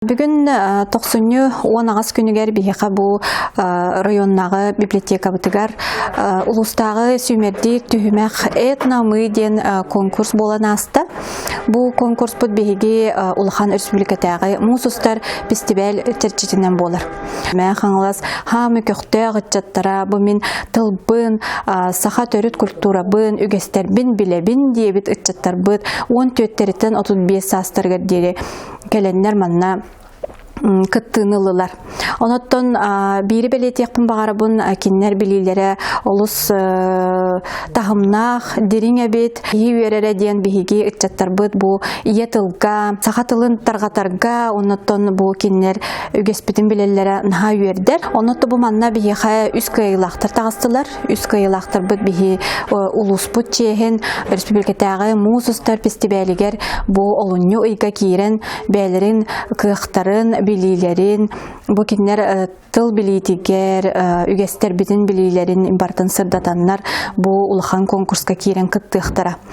Бүгүн тохсунньу 18 күнүгэр биһиэхэ бу районнааҕы библиотекабытыгар улуустааҕы сүүмэрдиир түһүмэх «Этно-мы» диэн конкурс буолан ааста. Бу конкурспут биһиги улахан республикатааҕы муус устар фестиваль чэрчитинэн буолар. Мэҥэ Хаҥалас хаамы көхтөөх ыччаттара бу мин тылбын, саха төрүт культурабын, үгэстэрбин билэбин диэбит ыччаттарбыт 14-тэриттэн 35 саастарыгар диэри кэлэннэр манна кыттыыны ыллылар. Онуттан биири бэлиэтиэхпин баҕарабын, кинилэр билиилэрэ олус таһымнаах, дириҥ эбит. Киһи үөрэрэ диэн биһиги ыччаттарбыт бу ийэ тылга, саха тылын тарҕатарга, онуттан бу кинилэр үгэспитин билэллэрэ наһаа үөрдэр. Онуттан бу манна биһиэхэ үс кыайыылаахтар таҕыстылар. Үс кыайыылаахтарбыт биһи улууспут чиэһин республикатааҕы муус устар фестивалигэр бу олунньу ыйга киирэн бэйэлэрин кыахтарын, билиилэрин, бу кинилэр тыл билиитигэр, үгэстэрбитин билиилэрин барытын сырдатаннар бу улахан конкурска киирэн кыттыахтара.